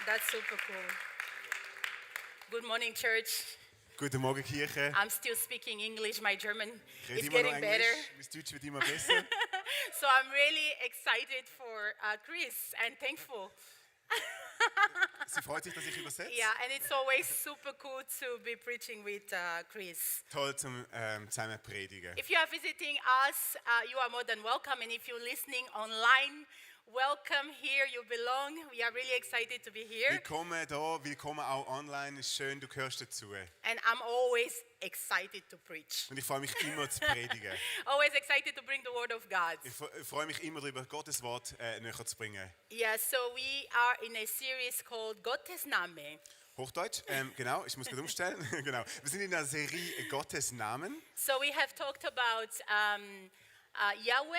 That's super cool. Good morning, church. Guten Morgen, Kirche. I'm still speaking English. My German Ich rede is immer noch getting better. Englisch, mein Deutsch wird immer besser. So I'm really excited for Chris and thankful. Sie freut sich, dass ich übersetze. Yeah, and it's always super cool to be preaching with Chris. Toll zum zusammen predigen. If you are visiting us, you are more than welcome. And if you're listening online, welcome here. You belong. We are really excited to be here. Willkommen da, willkommen auch online. Es ist schön, du gehörst dazu. And I'm always excited to preach. Und ich freue mich immer zu predigen. Always excited to bring the word of God. Ich freue mich immer darüber, Gottes Wort näher zu bringen. Yeah, so we are in a series called Gottes Name. Hochdeutsch, genau, ich muss gerade umstellen. Genau. Wir sind in der Serie Gottes Namen. So we have talked about Yahweh,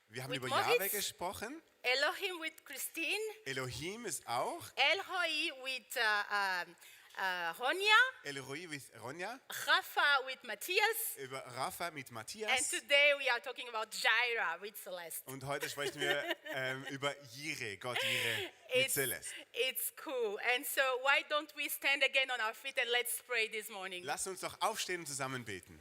Wir haben With über Moritz? Jahwe gesprochen. Elohim with Christine, Elohim ist auch. El-Hoi with Honia, Elroi with Ronja. Rafa with Matthias, Über Rafa mit and Matthias. today we are talking about Jaira with Celeste. Und heute sprechen wir über Jireh, Gott Jireh mit Celeste. It's cool. And so why don't we stand again on our feet and let's pray this morning? Lass uns doch aufstehen und zusammen beten.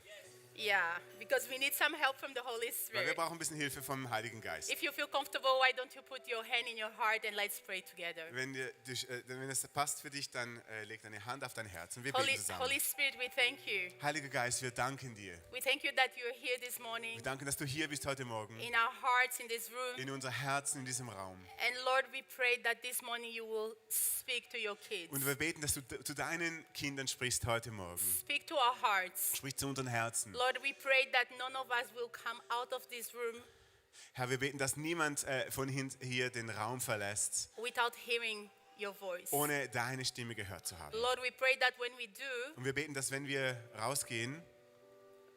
Yeah, because we need some help from the Holy Weil wir Spirit. brauchen ein bisschen Hilfe vom Heiligen Geist. If you feel comfortable, why don't you put your hand in your heart and let's pray together. Wenn es passt für dich, dann leg deine Hand auf dein Herz und wir Holy, beten zusammen. Holy Spirit, we thank you. Heiliger Geist, wir danken dir. We thank you that you're here this morning Wir danken, dass du hier bist heute Morgen. in our hearts in this room. In unser Herzen in diesem Raum. And Lord, we pray that this morning you will speak to your kids. Und wir beten, dass du zu deinen Kindern sprichst heute Morgen. Speak to our hearts. Sprich zu unseren Herzen. Lord, we pray that none of us will come out of this room Herr, wir beten, dass niemand von hier den Raum verlässt, without hearing your voice. ohne deine Stimme gehört zu haben. Lord, we pray that when we do, Und wir beten, dass wenn wir rausgehen,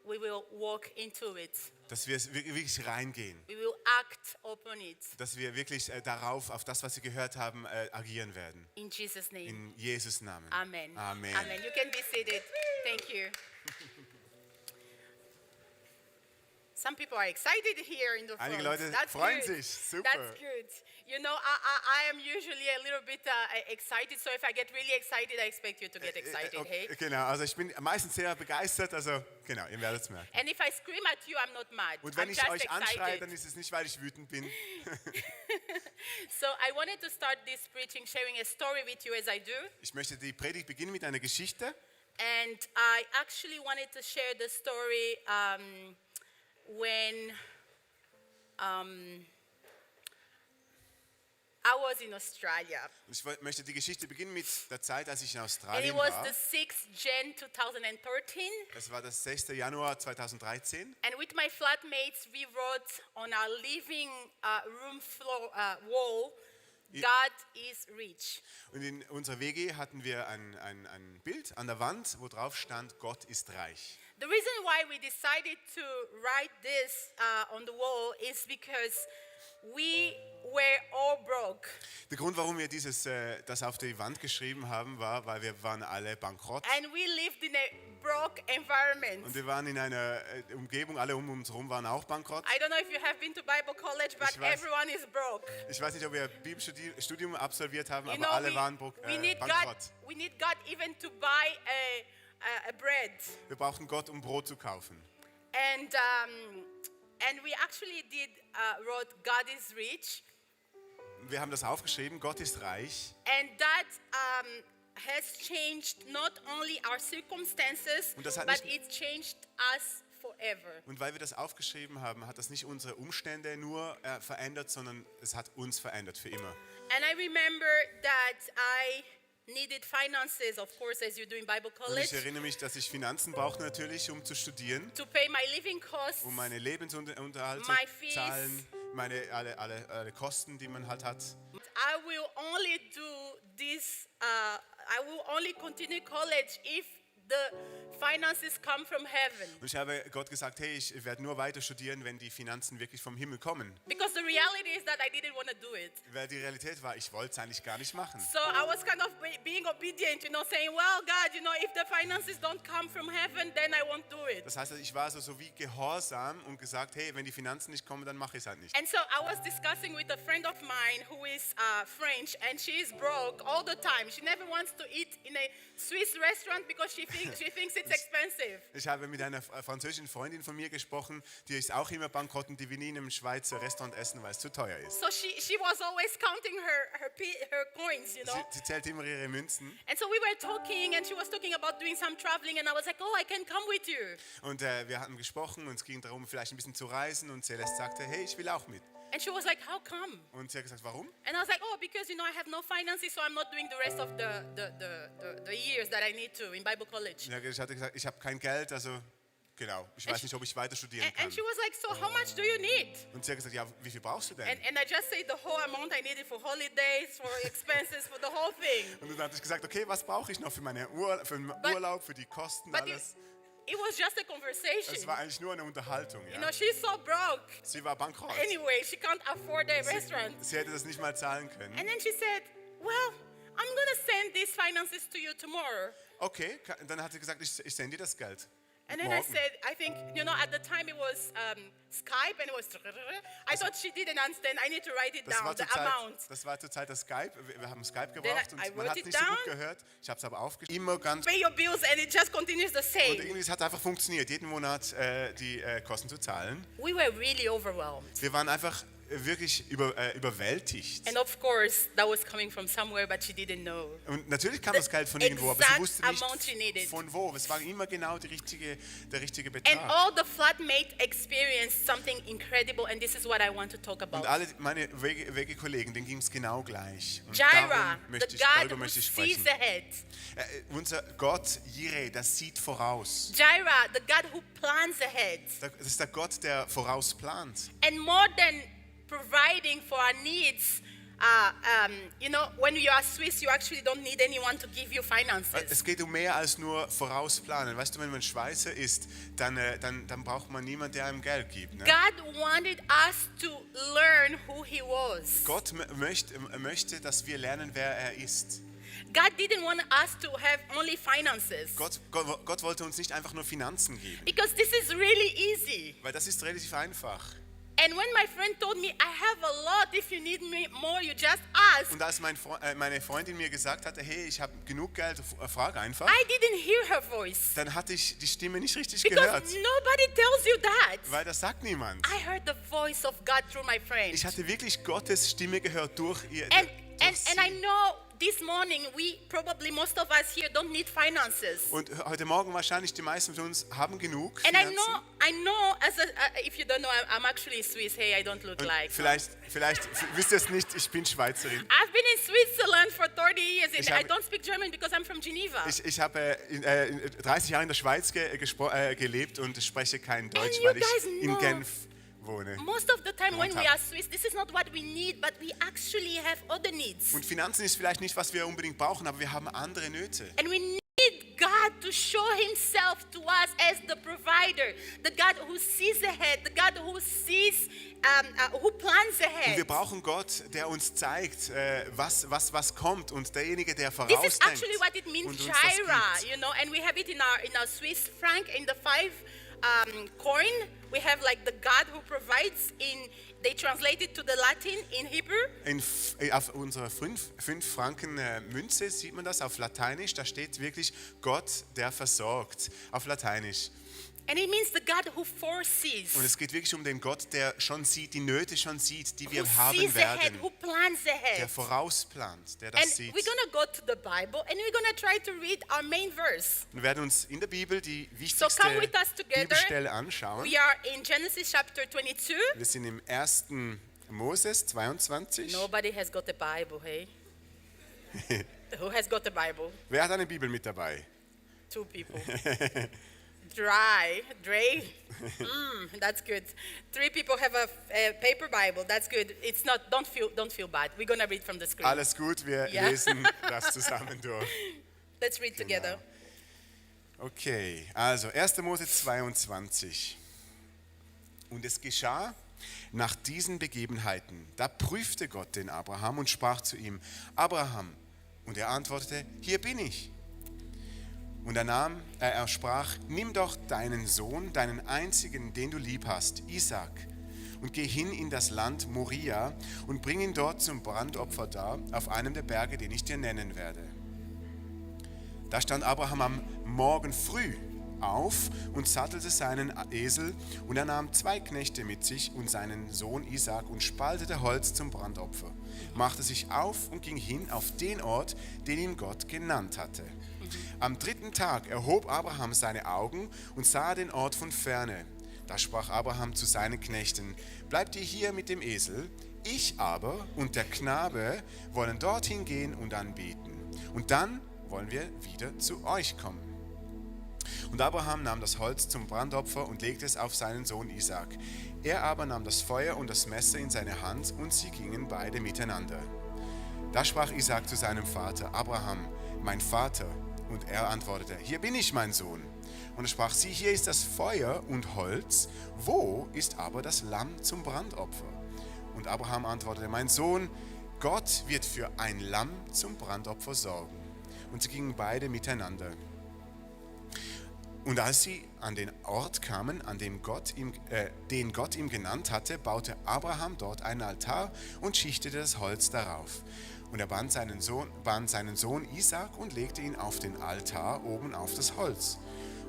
we will walk into it. dass wir wirklich reingehen. We will act upon it. Dass wir wirklich auf das, was wir gehört haben, agieren werden. In Jesus' name. In Jesus' Namen. Amen. Amen. Amen. You can be seated. Thank you. Some people are excited here in the front. Einige Leute That's freuen good. sich. Super. That's good. You know, I am usually a little bit excited, so if I get really excited, I expect you to get excited, hey? Genau, also ich bin meistens sehr begeistert, also genau, ihr werdet es merken. And if I scream at you, I'm not mad. Und wenn I'm ich just euch anschreie, excited. dann ist es nicht, weil ich wütend bin. So I wanted to start this preaching, sharing a story with you as I do. Ich möchte die Predigt beginnen mit einer Geschichte. And I actually wanted to share the story when I was in Australia. Und ich möchte die Geschichte beginnen mit der Zeit, als ich in And it Australien was war. the 6th Jan 2013. Das war das 6. Januar 2013. And with my flatmates, we wrote on our living room floor wall, God is rich. Und in unserer WG hatten wir ein Bild an der Wand, wo drauf stand, Gott ist reich. The reason why we decided to write this on the wall is because we were all broke. Der Grund, warum wir das auf die Wand geschrieben haben, war, weil wir waren alle bankrott. And we lived in a broke environment. Und wir waren in einer Umgebung, alle um uns herum waren auch bankrott. I don't know if you have been to Bible college, but Ich weiß- everyone is broke. Ich weiß nicht, ob wir Bibelstudium absolviert haben, You aber know, alle waren we need bankrott. God. We need God even to buy a bread. Wir brauchten Gott, um Brot zu kaufen. And we actually did wrote God is rich, Wir haben das aufgeschrieben, Gott ist reich. and that has changed not only our circumstances, Und das hat but nicht- it changed us forever. Und weil wir das aufgeschrieben haben, hat das nicht unsere Umstände nur verändert, sondern es hat uns verändert für immer. And I remember that I needed finances, of course, as you do in Bible Und ich college, erinnere mich, dass ich Finanzen brauchte natürlich, um zu studieren, to pay my living costs. um meine Lebensunterhalt My zu fees. zahlen, alle Kosten, die man halt hat. I will only do this. I will only continue college if the finances come from heaven. Und ich habe Gott gesagt, hey, ich werde nur weiter studieren, wenn die Finanzen wirklich vom Himmel kommen. Because the reality is that I didn't want to do it. Weil die Realität war, ich wollte es eigentlich gar nicht machen. So I was kind of being obedient, saying, well, God, if the finances don't come from heaven, then I won't do it. Das heißt, ich war so wie gehorsam und gesagt, hey, wenn die Finanzen nicht kommen, dann mache ich es halt nicht. And so I was discussing with a friend of mine who is French, and she is broke all the time. She never wants to eat in a Swiss restaurant because she thinks it's expensive. Ich habe mit einer französischen Freundin von mir gesprochen, die ist auch immer bankrott und die will nie in einem Schweizer Restaurant essen, weil es zu teuer ist. So she was always counting her coins, Sie zählt immer ihre Münzen. And so we were talking, and she was talking about doing some traveling, and I was like, oh, I can come with you. Und wir hatten gesprochen und es ging darum, vielleicht ein bisschen zu reisen und Celeste sagte, hey, ich will auch mit. And she was like, how come? Und sie hat gesagt, warum? And I was like, oh, because, I have no finances, so I'm not doing the rest of the years that I need to in Bible college. Ja, ich hatte gesagt, ich habe kein Geld, also genau, ich weiß nicht, ob ich weiter studieren kann. And she was like, so how much do you need? Und sie hat gesagt, ja, wie viel brauchst du denn? And I just said the whole amount I needed for holidays, for expenses, for the whole thing. Und dann habe ich gesagt, okay, was brauche ich noch für meinen Urlaub, für die Kosten, But alles? it was just a conversation. Es war eigentlich nur eine Unterhaltung. Ja. She's so broke. Sie war bankrott. Anyway, she can't afford a restaurant. Sie hätte das nicht mal zahlen können. And then she said, well, I'm going to send these finances to you tomorrow. Okay, dann hat sie gesagt, ich sende dir das Geld. And then I Morgen. said, I think, at the time it was Skype, and it was, I thought she didn't understand. I need to write it down, the amount. Das war zur Zeit das Skype. Wir haben Skype Then gebraucht I und man wrote hat it nicht so gut down. gehört. Ich habe es aber aufgeschrieben. Immer ganz. Pay your bills, and it just continues the Und same. irgendwie es hat einfach funktioniert, jeden Monat die Kosten zu zahlen. We were really overwhelmed. Wir waren einfach wirklich überwältigt. And of course, that was coming from somewhere, but she didn't know. Und natürlich kam das Geld von irgendwo, aber sie wusste amount she nicht needed. von wo. Es war immer genau der richtige And Betrag. all the flatmates experienced something incredible, and this is what I want to talk about. Und alle meine Wegekollegen, denen ging es genau gleich. Und Jireh, the God darüber who möchte ich sees sprechen. ahead. Unser Gott, Jireh, das sieht voraus. Jireh, the God who plans ahead. Das ist der Gott, der vorausplant. And more than providing for our needs, when you are Swiss, you actually don't need anyone to give you finances. Es geht um mehr als nur vorausplanen. Weißt du, wenn man Schweizer ist, dann braucht man niemanden, der einem Geld gibt. Ne? God wanted us to learn who He was. Gott möchte, dass wir lernen, wer er ist. God didn't want us to have only finances. Gott wollte uns nicht einfach nur Finanzen geben, Because this is really easy. weil das ist relativ einfach. And when my friend told me, I have a lot, if you need me more, you just ask. Und als meine Freundin mir gesagt hatte, hey, ich habe genug Geld, frage einfach, I didn't hear her voice. dann hatte ich die Stimme nicht richtig Because gehört, nobody tells you that. weil das sagt niemand. I heard the voice of God through my friend. Ich hatte wirklich Gottes Stimme gehört durch ihr. And sie. I know this morning, most of us here don't need finances. Und heute Morgen wahrscheinlich die meisten von uns haben genug And Finanzen. I know, if you don't know, I'm actually Swiss. Hey, I don't look Und like. vielleicht wisst ihr es nicht, ich bin Schweizerin. I've been in Switzerland for 30 years, and Ich I habe- don't speak German because I'm from Geneva. Ich habe 30 Jahre in der Schweiz gelebt und spreche kein Deutsch, you weil ich guys in know- Genf wohne. Most of the time when we Momentan. are Swiss, this is not what we need, but we actually have other needs. Und Finanzen ist vielleicht nicht, was wir unbedingt brauchen, aber wir haben andere Nöte. And we need God to show Himself to us as the provider, the God who sees ahead, the God who sees, who plans Und ahead. wir brauchen Gott, der uns zeigt, was kommt und derjenige, der This vorausdenkt is actually what it means, und uns das Jireh, gibt. and we have it in our Swiss franc in the 5 coin. We have like the God who provides they translate it to the Latin in Hebrew. Auf unserer 5 Franken Münze sieht man das auf Lateinisch, da steht wirklich Gott, der versorgt, auf Lateinisch. And it means the God who foresees, Und es geht wirklich um den Gott, der schon sieht, die Nöte schon sieht, die who wir haben sees ahead, werden, who plans der ahead. vorausplant, der And das sieht. we're going to go to the Bible and we're going to try to read our main verse. Wir werden uns in der Bibel die come wichtigste with us together. Bibelstelle anschauen. We are in Genesis chapter 22. Wir sind im 1. Moses 22. Nobody has got a Bible, hey? Who has got a Bible? Wer hat eine Bibel mit dabei? 2 people. Dre. That's good. 3 people have a paper Bible. That's good. It's not. Don't feel bad. We're gonna read from the screen. Alles gut, wir Ja. lesen das zusammen durch. Let's read together. Okay, also 1. Mose 22. Und es geschah nach diesen Begebenheiten, da prüfte Gott den Abraham und sprach zu ihm, Abraham, und er antwortete, hier bin ich. Und er sprach, nimm doch deinen Sohn, deinen einzigen, den du lieb hast, Isaak, und geh hin in das Land Moria und bring ihn dort zum Brandopfer dar, auf einem der Berge, den ich dir nennen werde. Da stand Abraham am Morgen früh auf und sattelte seinen Esel, und er nahm 2 Knechte mit sich und seinen Sohn Isaak und spaltete Holz zum Brandopfer, machte sich auf und ging hin auf den Ort, den ihm Gott genannt hatte. Am 3. Tag erhob Abraham seine Augen und sah den Ort von ferne. Da sprach Abraham zu seinen Knechten, bleibt ihr hier mit dem Esel, ich aber und der Knabe wollen dorthin gehen und anbeten. Und dann wollen wir wieder zu euch kommen. Und Abraham nahm das Holz zum Brandopfer und legte es auf seinen Sohn Isaak. Er aber nahm das Feuer und das Messer in seine Hand, und sie gingen beide miteinander. Da sprach Isaak zu seinem Vater, Abraham, mein Vater. Und er antwortete, hier bin ich, mein Sohn. Und er sprach, sieh, hier ist das Feuer und Holz, wo ist aber das Lamm zum Brandopfer? Und Abraham antwortete, mein Sohn, Gott wird für ein Lamm zum Brandopfer sorgen. Und sie gingen beide miteinander. Und als sie an den Ort kamen, an dem den Gott ihm genannt hatte, baute Abraham dort einen Altar und schichtete das Holz darauf. Und er band seinen Sohn Isaak und legte ihn auf den Altar oben auf das Holz.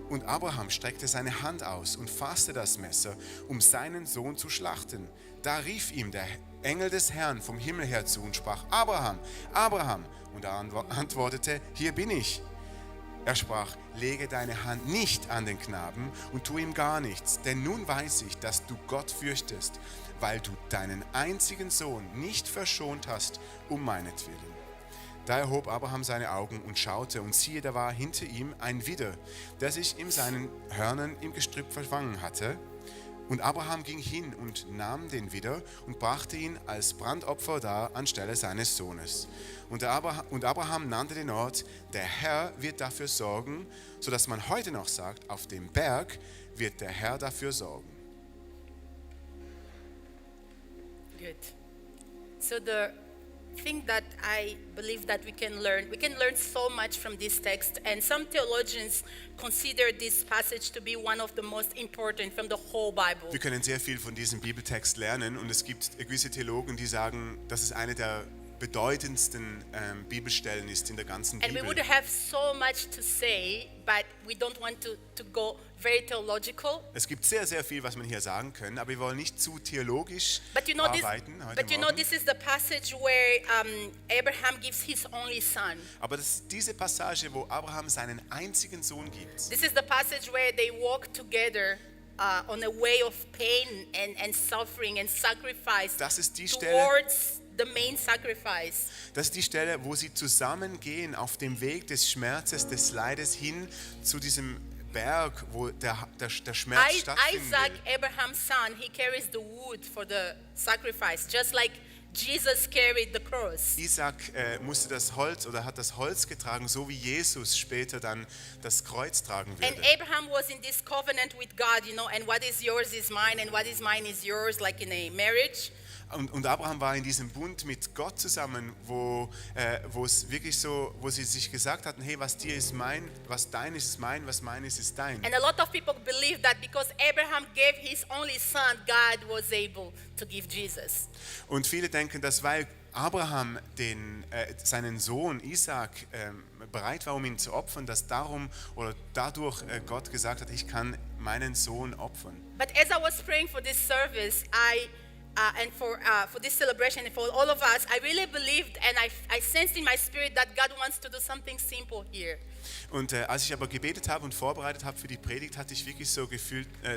Und Abraham streckte seine Hand aus und fasste das Messer, um seinen Sohn zu schlachten. Da rief ihm der Engel des Herrn vom Himmel her zu und sprach, Abraham, Abraham. Und er antwortete, hier bin ich. Er sprach, lege deine Hand nicht an den Knaben und tu ihm gar nichts, denn nun weiß ich, dass du Gott fürchtest, weil du deinen einzigen Sohn nicht verschont hast, um meinetwillen. Da erhob Abraham seine Augen und schaute, und siehe, da war hinter ihm ein Widder, der sich in seinen Hörnern im Gestrüpp verfangen hatte. Und Abraham ging hin und nahm den Widder und brachte ihn als Brandopfer dar anstelle seines Sohnes. Und Abraham nannte den Ort, der Herr wird dafür sorgen, sodass man heute noch sagt, auf dem Berg wird der Herr dafür sorgen. Good. So the thing that I believe that we can learn so much from this text, and some theologians consider this passage to be one of the most important from the whole Bible. Wir können sehr viel von diesem Bibeltext lernen, und es gibt gewisse Theologen, die sagen, dass es eine der bedeutendsten Bibelstellen ist in der ganzen And we Bibel. would have so much to say, but we don't want to go very theological. Es gibt sehr, sehr viel, was man hier sagen kann, aber wir wollen nicht zu theologisch But you know arbeiten heute Morgen. this is the passage where Abraham gives his only son. Aber das ist diese Passage, wo Abraham seinen einzigen Sohn gibt. This is the passage where they walk together on a way of pain and suffering and sacrifice Das ist die Stelle, towards the main sacrifice. das ist die Stelle, wo sie zusammengehen auf dem Weg des Schmerzes, des Leides hin zu diesem Berg, wo der Schmerz stattfinden Isaac, will. Abraham's son, he carries the wood for the sacrifice, just like Jesus carried the cross. Isaac musste das Holz oder hat das Holz getragen, so wie Jesus später dann das Kreuz tragen And würde. Abraham was in this covenant with God, and what is yours is mine, and what is mine is yours, like in a marriage. Und Abraham war in diesem Bund mit Gott zusammen, wo es wirklich so, wo sie sich gesagt hatten, hey, was dir ist mein, was dein ist mein, was mein ist dein. And a lot of people believe that because Abraham gave his only son, God was able to give Jesus. Und viele denken, dass weil Abraham seinen Sohn Isaak bereit war, um ihn zu opfern, dass dadurch Gott gesagt hat, ich kann meinen Sohn opfern. But as I was praying for this service, and for this celebration and for all of us, I really believed and I sensed in my spirit that God wants to do something simple here. Und als ich aber gebetet habe und vorbereitet habe für die Predigt, hatte ich wirklich so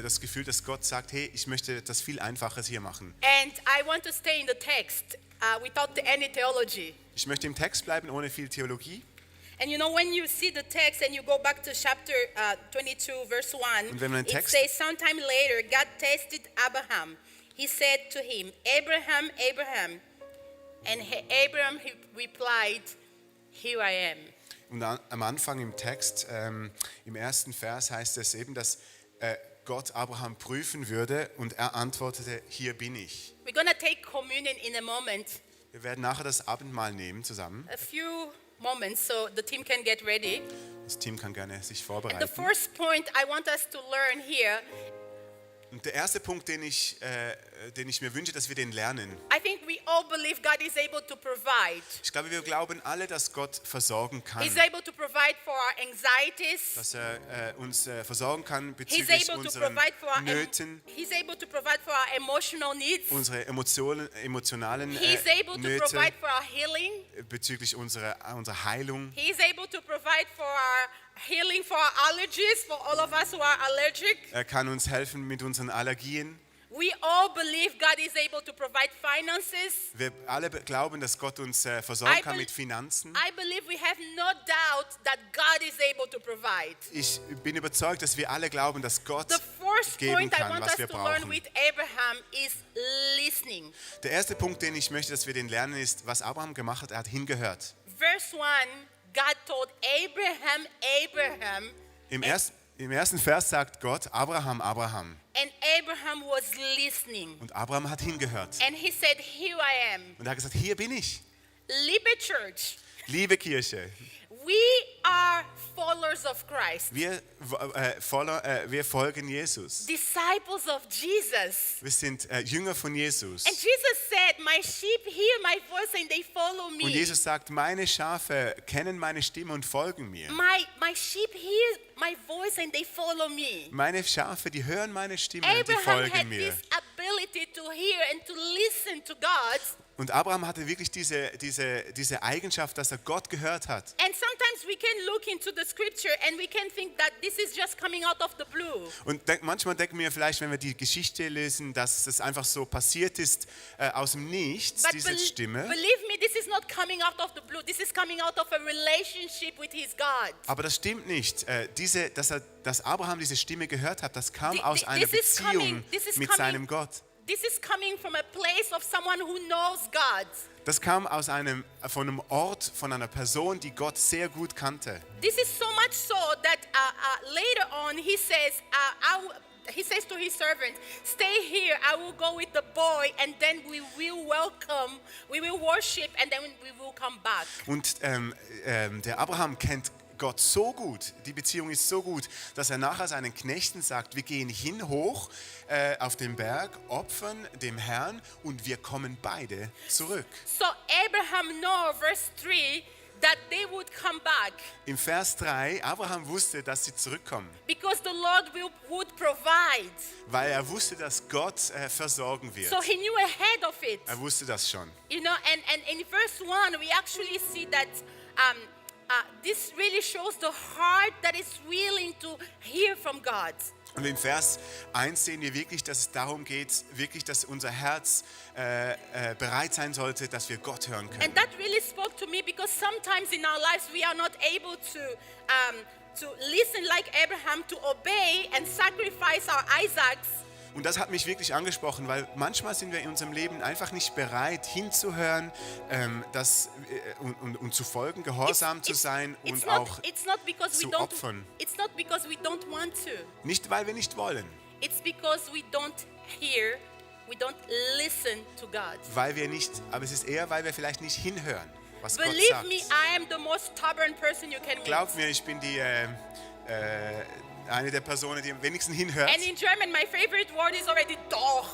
das Gefühl, dass Gott sagt, hey, ich möchte etwas viel Einfaches hier machen. And I want to stay in the text without any theology. Ich möchte im Text bleiben, ohne viel Theologie. And when you see the text and you go back to chapter 22, verse 1, Und wenn man den it Text- says, sometime later, God tested Abraham. He said to him, Abraham, Abraham. And Abraham replied, here I am. Und am Anfang im Text, im ersten Vers heißt es eben, dass Gott Abraham prüfen würde und er antwortete, hier bin ich. We're going to take communion in a moment, Wir werden nachher das Abendmahl nehmen zusammen. a few moments, so the team can get ready. Das Team kann gerne sich And the vorbereiten. first point I want us to learn here, Und der erste Punkt, den ich mir wünsche, dass wir den lernen. I think we all believe God is able to provide. Ich glaube, wir glauben alle, dass Gott versorgen kann. He's able to provide for our anxieties. Dass er uns versorgen kann He's bezüglich able to unseren provide for our Nöten, he's able to provide for our emotional needs. unsere emotionalen He's able to Nöte, provide for our healing. bezüglich unserer Heilung. He's able to provide for our healing for our allergies, for all of us who are allergic. Er kann uns helfen mit unseren Allergien. We all believe God is able to provide finances. Wir alle glauben, dass Gott uns versorgen I kann bel- mit Finanzen. I believe we have no doubt that God is able to provide. Ich bin überzeugt, dass wir alle glauben, dass Gott The first geben point I kann, want was us wir to learn brauchen. with Abraham is listening. Der erste Punkt, den ich möchte, dass wir den lernen, ist, was Abraham gemacht hat. Er hat hingehört. Verse 1, God told Abraham, Im ersten Vers sagt Gott, Abraham, Abraham. and Abraham was listening. Und Abraham hat hingehört. And he said, here I am. Und er hat gesagt, hier bin ich. Liebe Church, Liebe Kirche, we are followers of Christ, wir folgen Jesus. disciples of Jesus. Wir sind Jünger von Jesus. And Jesus said, my sheep hear my voice and they follow me. Und Jesus sagt, meine Schafe kennen meine Stimme und folgen mir. My sheep hear my voice and they follow me. Meine Schafe, die hören meine Stimme und die Abraham folgen had mir. this ability to hear and to listen to God. Und Abraham hatte wirklich diese Eigenschaft, dass er Gott gehört hat. And sometimes we can look into the scripture and we can think that this is just coming out of the blue. Und manchmal denken wir vielleicht, wenn wir die Geschichte lesen, dass das einfach so passiert ist aus dem Nichts, But diese Stimme. believe me, this is not coming out of the blue. This is coming out of a relationship with his God. Aber das stimmt nicht. Dass Abraham diese Stimme gehört hat, das kam Thi- aus thi- einer this is Beziehung this is mit coming- seinem Gott. This is coming from a place of someone who knows God. Das kam von einem Ort, von einer Person, die Gott sehr gut kannte. This is so much so that later on he says, he says to his servant, stay here, I will go with the boy and then we will worship and then we will come back. Und der Abraham kennt Gott so gut, die Beziehung ist so gut, dass er nachher seinen Knechten sagt, wir gehen hoch auf den Berg, opfern dem Herrn und wir kommen beide zurück. So Abraham know, verse 3, that they would come back Im Vers 3, Abraham wusste, dass sie zurückkommen, because the Lord would provide. weil er wusste, dass Gott versorgen wird. So he knew ahead of it. Er wusste das schon. You know, and in verse 1, we actually see that this really shows the heart that is willing to hear from God. Und in Vers 1 sehen wir wirklich, dass es darum geht, wirklich, dass unser Herz bereit sein sollte, dass wir Gott hören können. And that really spoke to me because sometimes in our lives we are not able to listen like Abraham, to obey and sacrifice our Isaacs. Und das hat mich wirklich angesprochen, weil manchmal sind wir in unserem Leben einfach nicht bereit, hinzuhören und zu folgen, gehorsam zu sein und auch it's not because zu we don't. opfern. It's not because we don't want to. Nicht, weil wir nicht wollen, It's because we don't hear, we don't listen to God. weil wir nicht, aber es ist eher, weil wir vielleicht nicht hinhören, was Gott Believe sagt. me, I am the most stubborn person you can meet. Glaub mir, ich bin eine der Personen, die am wenigsten hinhört. And in German, my favorite word is already doch.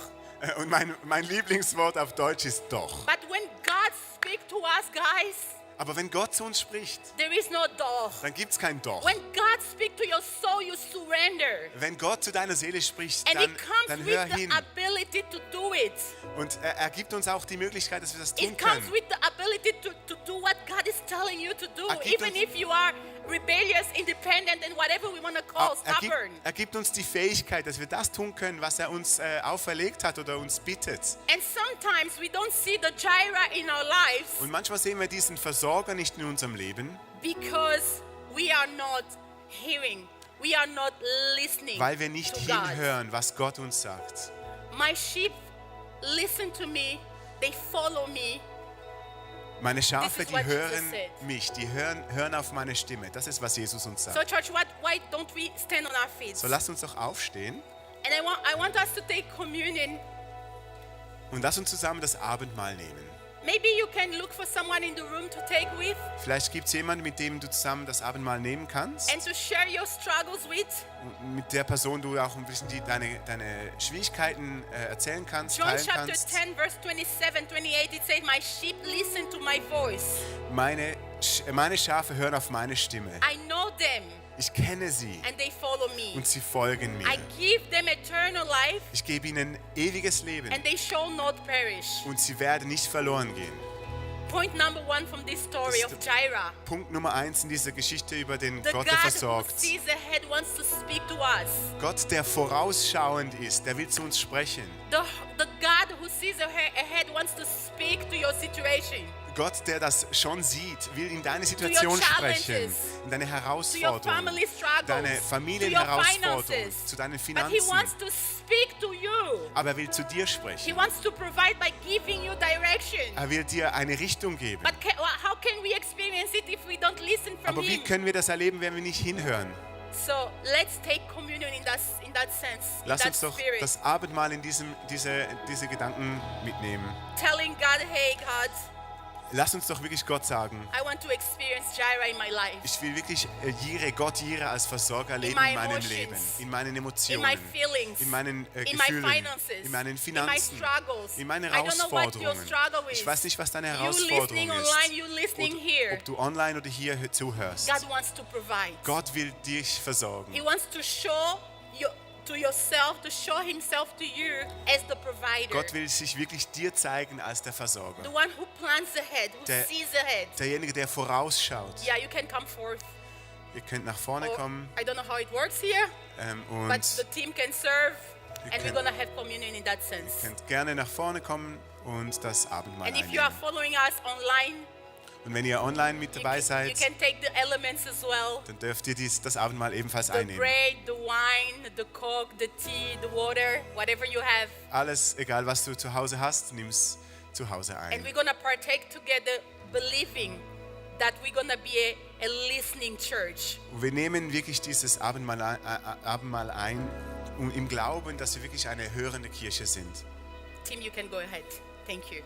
Und mein Lieblingswort auf Deutsch ist doch. But when God speaks to us, guys, Aber wenn Gott zu uns spricht, there is no doch. dann gibt es kein Doch. When God speaks to your soul, you surrender. Wenn Gott zu deiner Seele spricht, And dann it comes hör with the hin. ability to do it. Und er gibt uns auch die Möglichkeit, dass wir das tun It comes können. with the ability to do what God is telling you to do, gibt even uns- if you are rebellious, independent, and whatever we want to call stubborn. Er gibt uns die Fähigkeit, dass wir das tun können, was er uns auferlegt hat oder uns bittet. And sometimes we don't see the Jireh in our lives Und manchmal sehen wir diesen Versorger nicht in unserem Leben, because we are not hearing, we are not listening weil wir nicht to God. hinhören, was Gott uns sagt. My sheep listen to me, they follow me, Meine Schafe, This is die what Jesus hören said. mich, die hören auf meine Stimme. Das ist, was Jesus uns So sagt. church, why don't we stand on our feet? So lasst uns doch aufstehen And I want us to take communion. und lasst uns zusammen das Abendmahl nehmen. Maybe you can look for someone in the room to take with Vielleicht gibt es jemanden, mit dem du zusammen das Abendmahl nehmen kannst. and to share your struggles with. Und mit der Person du auch ein bisschen deine Schwierigkeiten erzählen kannst, John teilen chapter kannst. 10, verse 27, 28, it says, my sheep listen to my voice. Meine Schafe hören auf meine Stimme. I know them Ich kenne sie and they follow me. und sie folgen mir. I give them eternal life Ich gebe ihnen ewiges Leben and they shall not perish. und sie werden nicht verloren gehen. Point number one from this story Das of ist Jireh. Punkt Nummer 1 in dieser Geschichte über den The Gott, God der who versorgt. sees ahead wants to speak to us. Gott, der vorausschauend ist, der will zu uns sprechen. The God who sees ahead wants to speak to your situation, Gott, der das schon sieht, will in deine your Situation sprechen, challenges, in deine to your Herausforderungen, family struggles, deine to your Familienherausforderungen, finances. zu deinen But He Finanzen. wants to speak to you. Aber er will zu dir He sprechen. wants to provide by giving you direction. Er will dir eine Richtung geben. But how can we experience it if we don't listen from Aber wie Him? können wir das erleben, wenn wir nicht hinhören? So let's take communion in that sense, in Lass that uns doch spirit. das Abendmahl in diese Gedanken mitnehmen. Telling God, hey God, Lass uns doch wirklich Gott sagen, I want to experience Jireh in my life, ich will wirklich Gott Jireh als Versorger erleben my in meinem emotions, Leben, in meinen in Emotionen, my feelings, in meinen in my Gefühlen, finances, in meinen in my Finanzen, struggles. in meinen I don't know what your Herausforderungen. struggle is. Ich weiß nicht, was deine You Herausforderung listening online, ist. you listening here. Ob du online oder hier zuhörst. God wants to provide. Gott will dich versorgen. He wants to show you to yourself, to show Himself to you as the provider, Gott will sich wirklich dir zeigen als der the Versorger. one who plans ahead, who Der- sees ahead. Derjenige, der vorausschaut. Yeah, you can come forth. Ihr könnt nach vorne Or, kommen I don't know how it works here, but und the team can serve, and we're can- gonna have communion in that sense. könnt gerne nach vorne kommen und das Abendmahl And if you are einnehmen. following us online, Und wenn ihr online mit you dabei you seid, can take the elements as well. dann dürft ihr das Abendmahl ebenfalls The einnehmen. bread, the wine, the coke, the tea, the water, whatever you have. Alles, egal was du zu Hause hast, nimm's zu Hause And ein. we're gonna partake together, believing that we're gonna be a listening church. Und wir nehmen wirklich dieses Abendmahl ein und im Glauben, dass wir wirklich eine hörende Kirche sind. Team, you can go ahead. Thank you.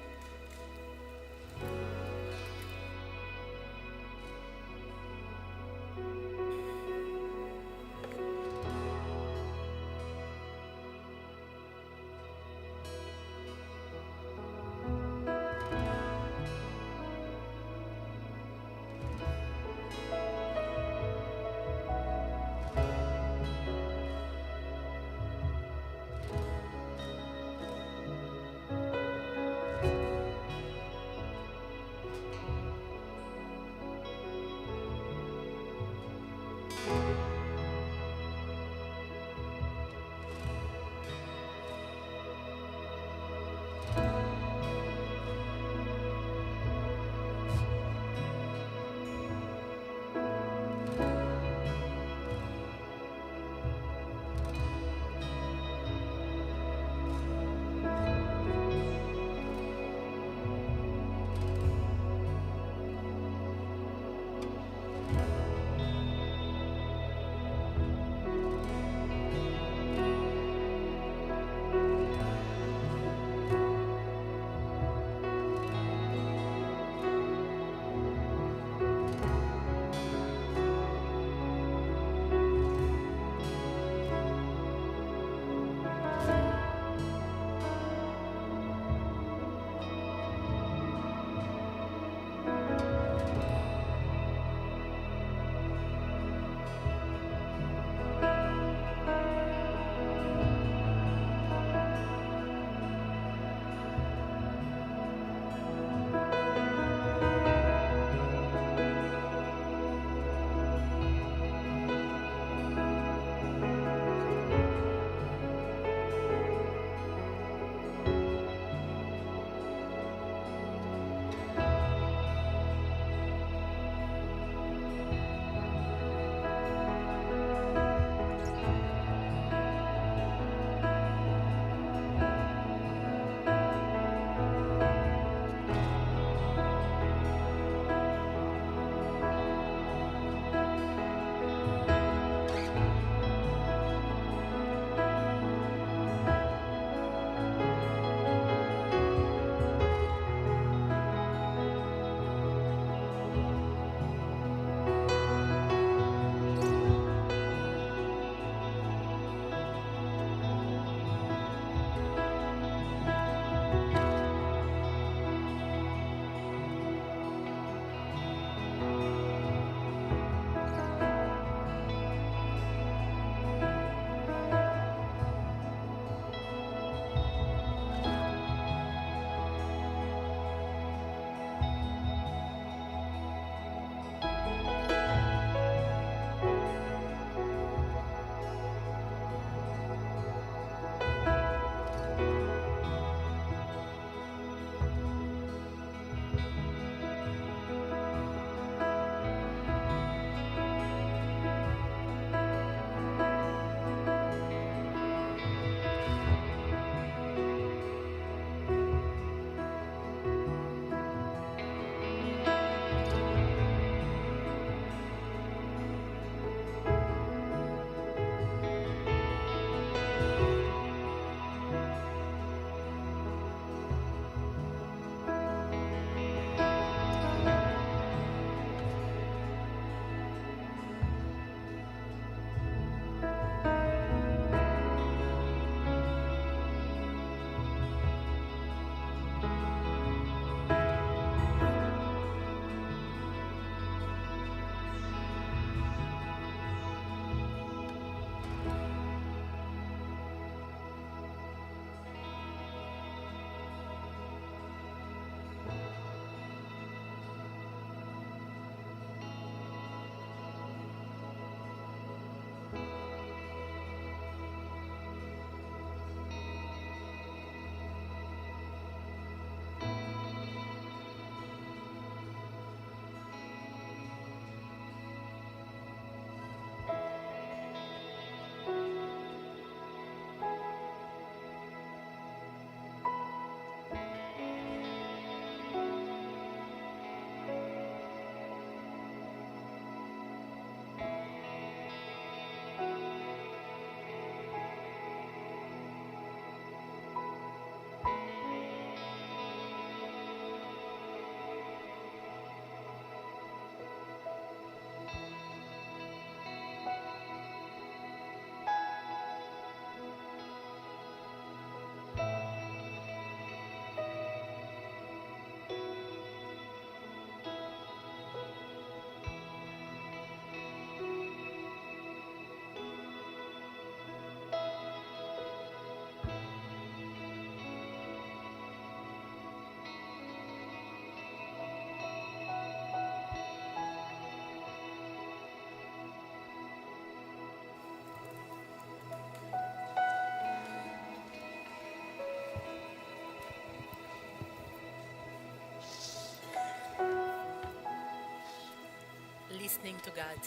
listening to God.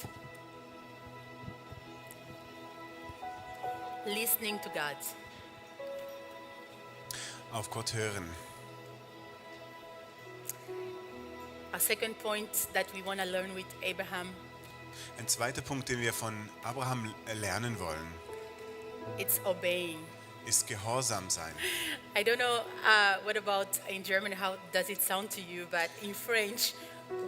Listening to God. Auf Gott hören. A second point that we want to learn with Abraham, Ein zweiter Punkt, den wir von Abraham lernen wollen, it's obeying. ist Gehorsam sein. I don't know what about in German, how does it sound to you, but in French,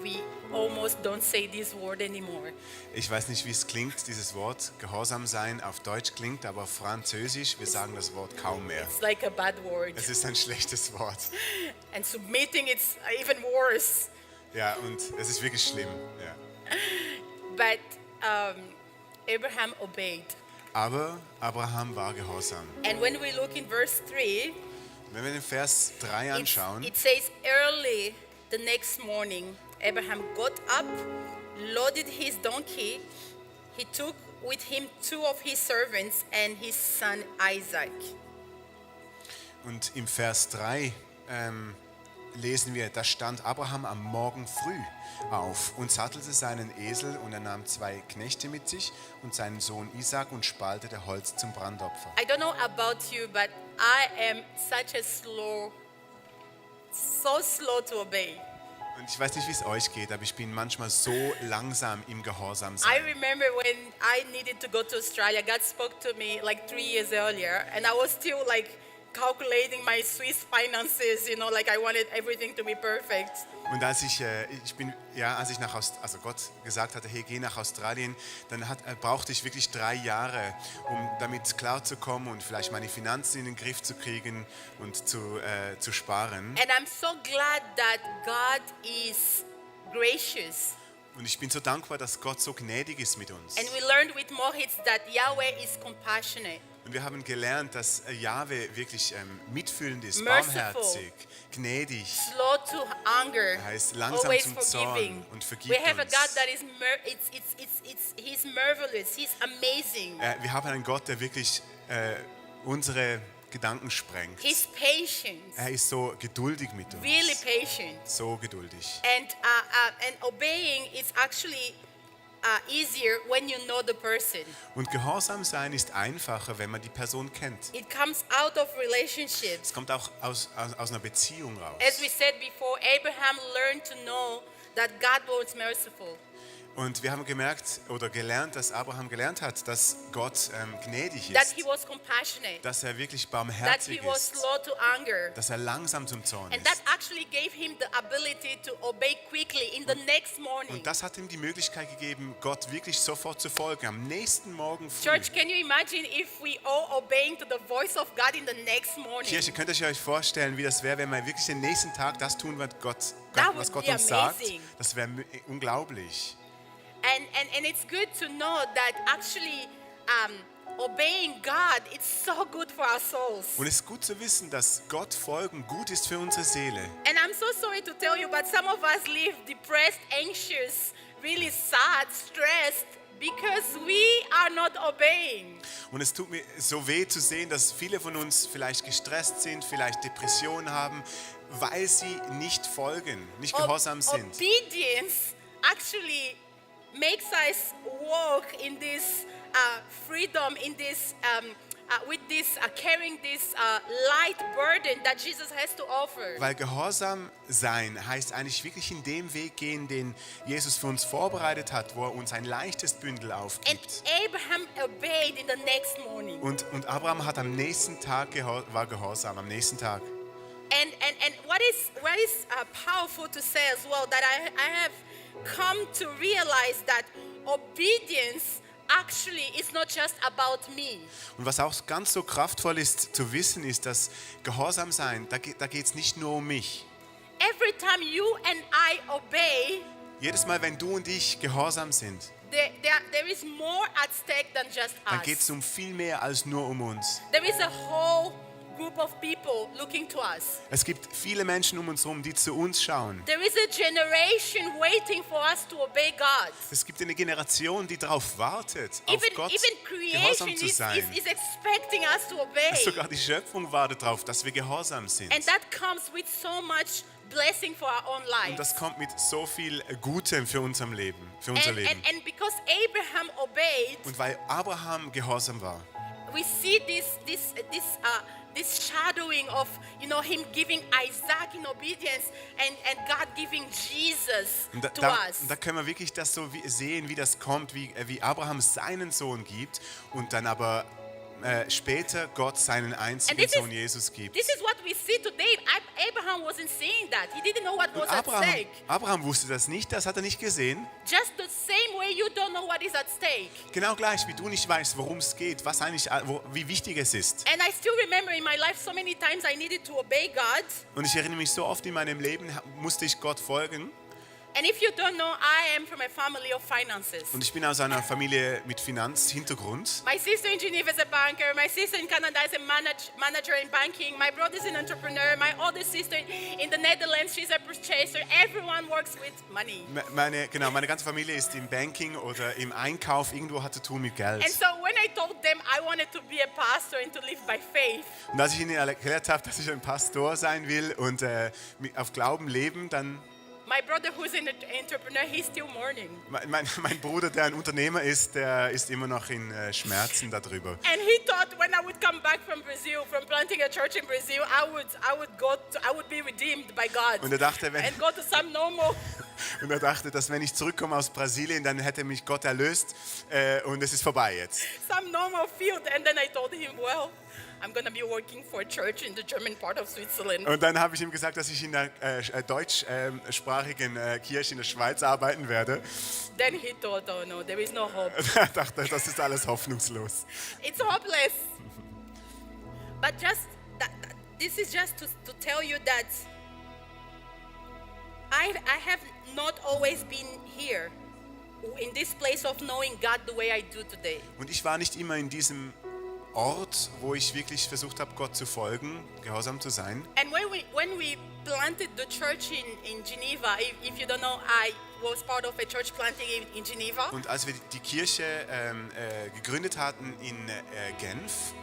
we almost don't say this word anymore. Ich weiß nicht, wie es klingt, dieses Wort Gehorsam sein auf Deutsch klingt, aber auf Französisch, wir sagen das Wort kaum mehr. It's like a bad word. Es ist ein schlechtes Wort. And submitting, it's even worse. Ja, und es ist wirklich schlimm. Ja. But Abraham obeyed. Aber Abraham war gehorsam. And when we look in verse 3, Wenn wir den Vers 3 anschauen, it says, early the next morning, Abraham got up, loaded his donkey. He took with him 2 of his servants and his son Isaac. und im Vers 3 lesen wir, da stand Abraham am Morgen früh auf und sattelte seinen Esel und er nahm 2 Knechte mit sich und seinen Sohn Isaac und spaltete Holz zum Brandopfer. I don't know about you, but I am so slow to obey. Und ich weiß nicht, wie es euch geht, aber ich bin manchmal so langsam im Gehorsam I sein. remember when I needed to go to Australia, God spoke to me like 3 years earlier, and I was still like calculating my Swiss finances, like I wanted everything to be perfect. Und als Gott gesagt hatte, hey, geh nach Australien, dann brauchte ich wirklich 3 Jahre, um damit klarzukommen und vielleicht meine Finanzen in den Griff zu kriegen und zu sparen. And I'm so glad that God is gracious. Und ich bin so dankbar, dass Gott so gnädig ist mit uns. And we learned with Mohit that Yahweh is compassionate. Und wir haben gelernt, dass Jahwe wirklich mitfühlend ist, Merciful. barmherzig, gnädig. Slow to anger, Er ist langsam always zum forgiving. Zorn und vergibt We have a uns. God that is he's marvelous. He's amazing. Wir haben einen Gott, der wirklich unsere Gedanken sprengt. He's patient, Er ist so geduldig mit uns. really patient. So geduldig. And obeying is actually easier when you know the person. Und Gehorsam sein ist einfacher, wenn man die Person kennt. It comes out of relationships. Es kommt auch aus einer Beziehung raus. As we said before, Abraham learned to know that God was merciful. Und wir haben gelernt, dass Abraham gelernt hat, dass Gott gnädig That ist, he was compassionate, dass er wirklich that barmherzig he was ist, slow to anger, dass er langsam zum Zorn and that ist. actually gave him the ability to obey quickly in the next morning. Und das hat ihm die Möglichkeit gegeben, Gott wirklich sofort zu folgen, am nächsten Morgen früh. Church, can you imagine if we all obeying to the voice of God in the next morning? Kirche, könnt ihr euch vorstellen, wie das wäre, wenn wir wirklich den nächsten Tag das tun, was That was would Gott be uns sagt? amazing. Das wäre unglaublich. And it's good to know that actually obeying God, it's so good for our souls. Und es ist gut zu wissen, dass Gott folgen gut ist für unsere Seele. And I'm so sorry to tell you, but some of us live depressed, anxious, really sad, stressed because we are not obeying. Und es tut mir so weh zu sehen, dass viele von uns vielleicht gestresst sind, vielleicht Depressionen haben, weil sie nicht folgen, nicht gehorsam sind. Obedience actually makes us walk in this freedom, in this with this carrying this light burden that Jesus has to offer. Weil Gehorsam sein heißt eigentlich wirklich in dem Weg gehen, den Jesus für uns vorbereitet hat, wo er uns ein leichtes Bündel And aufgibt. Abraham obeyed in the next morning. Und Abraham hat am nächsten Tag war gehorsam, am nächsten Tag. And what is powerful to say as well, that I have come to realize that obedience actually is not just about me. Und was auch ganz so kraftvoll ist zu wissen, ist, dass Gehorsam sein, da geht es nicht nur um mich. Every time you and I obey, Jedes Mal, wenn du und ich gehorsam sind, there is more at stake than just dann geht es us. um viel mehr als nur um uns. There is a whole group of people looking to us. Es gibt viele Menschen um uns herum, die zu uns schauen. There is a generation waiting for us to obey God. Es gibt eine Generation, die darauf wartet, auf Even Gott creation gehorsam zu is sein. expecting us to obey. Sogar die Schöpfung wartet darauf, dass wir gehorsam sind. And that comes with so much blessing for our own Und lives. das kommt mit so viel Gutem für unser Leben. And because Abraham obeyed, Und weil Abraham gehorsam war, we see this shadowing of, him giving Isaac in obedience and God giving Jesus und to us. da können wir wirklich das so sehen, wie das kommt, wie Abraham seinen Sohn gibt und dann aber später Gott seinen einzigen And Sohn Jesus gibt. This is what we see today. Abraham wasn't seeing that. He didn't know what was at stake. Abraham wusste das nicht, das hat er nicht gesehen. Just the same way you don't know what is at stake. Genau gleich, wie du nicht weißt, worum es geht, was eigentlich, wie wichtig es ist. And I still remember in my life so many times I needed to obey God. Und ich erinnere mich so oft in meinem Leben, musste ich Gott folgen. And if you don't know, I am from a family of finances. Und ich bin aus einer Familie mit Finanzhintergrund. My sister in Geneva is a banker. My sister in Canada is a manager in banking. My brother is an entrepreneur. My older sister in the Netherlands, she's a purchaser. Everyone works with money. Meine ganze Familie ist im Banking oder im Einkauf, irgendwo hat zu tun mit Geld. And so when I told them I wanted to be a pastor and to live by faith, Und als ich ihnen erklärt habe, dass ich ein Pastor sein will und auf Glauben leben, dann my brother who's an entrepreneur, he's still mourning. mein Bruder, der ein Unternehmer ist, der ist immer noch in Schmerzen darüber. And he thought when I would come back from Brazil, from planting a church in Brazil, I would be redeemed by God. Und er dachte, and go to some normal. dass wenn ich zurückkomme aus Brasilien, dann hätte mich Gott erlöst und es ist vorbei jetzt. Some normal field. And then I told him, well, I'm going to be working for a church in the German part of Switzerland. Und dann habe ich ihm gesagt, dass ich in der deutschsprachigen Kirche in der Schweiz arbeiten werde. Then he thought, oh no, there is no hope. Er dachte, das ist alles hoffnungslos. It's hopeless. But this is just to tell you that I have not always been here in this place of knowing God the way I do today. Und ich war nicht immer in diesem Ort, wo ich wirklich versucht habe, Gott zu folgen, gehorsam zu sein. And when we planted the church in Geneva, if you don't know, I was part of a church planting in Geneva. Und als wir die Kirche gegründet hatten in Genf,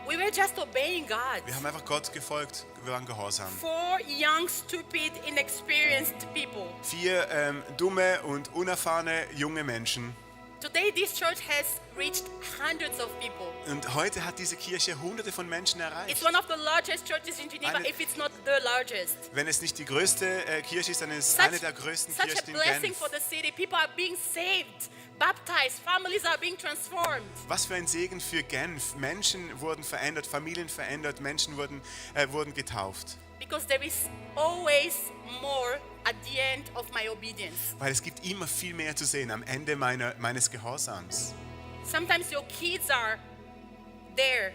We were just obeying God. wir haben einfach Gott gefolgt, wir waren gehorsam. 4 young, stupid, inexperienced people. 4 dumme und unerfahrene junge Menschen. Today, this church has reached hundreds of people. Und heute hat diese Kirche Hunderte von Menschen erreicht. It's one of the largest churches in Geneva, if it's not the largest. Wenn es nicht die größte Kirche ist, dann ist es eine der größten Such a Kirchen in blessing Genf. for the city. People are being saved, baptized, families are being transformed. Was für ein Segen für Genf. Menschen wurden verändert, Familien verändert, Menschen wurden getauft. Because there is always more at the end of my obedience. Weil es gibt immer viel mehr zu sehen am Ende meines Gehorsams. Sometimes your kids are there.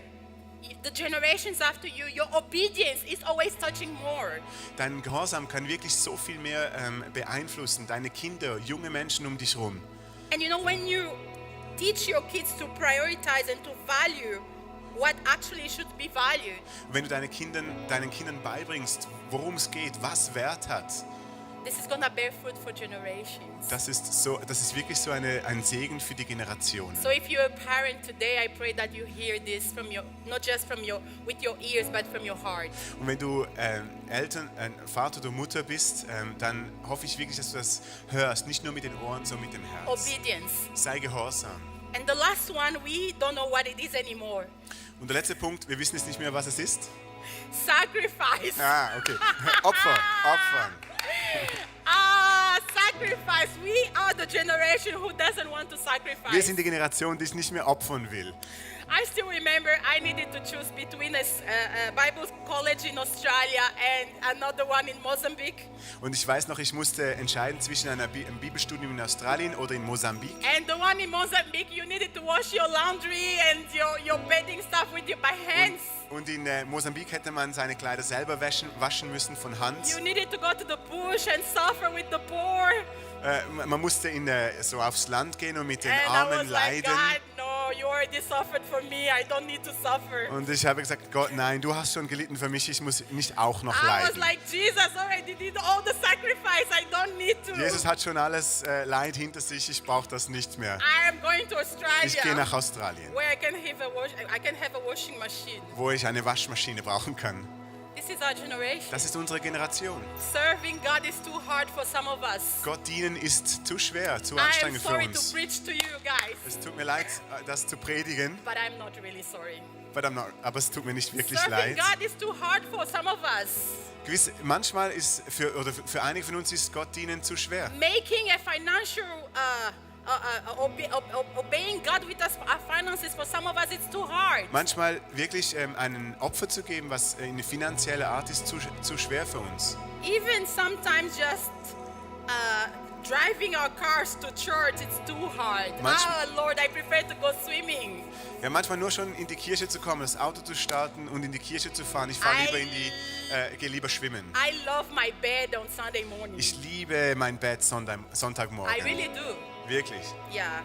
The generations after you, your obedience is always touching more. Dein Gehorsam kann wirklich so viel mehr beeinflussen. Deine Kinder, junge Menschen um dich herum. And when you teach your kids to prioritize and to value what actually should be valued, Wenn du deinen Kindern beibringst, worum es geht, was Wert hat, this is gonna bear fruit for generations. das ist wirklich so ein Segen für die Generationen. So if you're a parent today, I pray that you hear this not just with your ears, but from your heart. Und wenn du Vater oder Mutter bist, dann hoffe ich wirklich, dass du das hörst, nicht nur mit den Ohren, sondern mit dem Herz. Obedience. Sei gehorsam. And the last one, we don't know what it is anymore. Und der letzte Punkt, wir wissen jetzt nicht mehr, was es ist. Sacrifice. Okay. Opfern. Sacrifice. We are the generation who doesn't want to Wir sacrifice. sind die Generation, die es nicht mehr opfern will. I still remember I needed to choose between a Bible college in Australia and another one in Mozambique. Und ich weiß noch, ich musste entscheiden zwischen einem Bibelstudium in Australien oder in Mosambik. And the one in Mozambique, you needed to wash your laundry and your bedding stuff by hands. Und in Mosambik hätte man seine Kleider selber waschen müssen von Hand. You needed to go to the bush and suffer with the poor. Man musste so aufs Land gehen und mit den And I Armen was like, leiden. God, no, you already suffered for me. I don't need to suffer. Und ich habe gesagt, Gott, nein, du hast schon gelitten für mich, ich muss nicht auch noch I was leiden. like, Jesus already did all the sacrifice. I don't need to. Jesus hat schon alles Leid hinter sich, ich brauche das nicht mehr. I am going to Ich gehe Australia nach Australien, where I can have a washing machine. wo ich eine Waschmaschine brauchen kann. This is our generation. Das ist unsere Generation. Serving God is too hard for some of us. Gott dienen ist zu schwer, zu I am anstrengend für sorry to uns. preach to you guys, Es tut mir leid, das zu predigen, but I'm not really sorry. aber es tut mir nicht wirklich Serving leid. God is too hard for some of us. Manchmal ist für einige von uns ist Gott dienen zu schwer. Making a financial obeying God with our finances for some of us it's too hard. Manchmal wirklich einen Opfer zu geben, was in eine finanzielle Art ist, zu schwer für uns. Even sometimes just driving our cars to church it's too hard. Lord, I prefer to go swimming. Ja, manchmal nur schon in die Kirche zu kommen, das Auto zu starten und in die Kirche zu fahren. Ich fahre gehe lieber schwimmen. I love my bed on Sunday morning. Ich liebe mein Bett Sonntagmorgen. I really do. Wirklich. Yeah.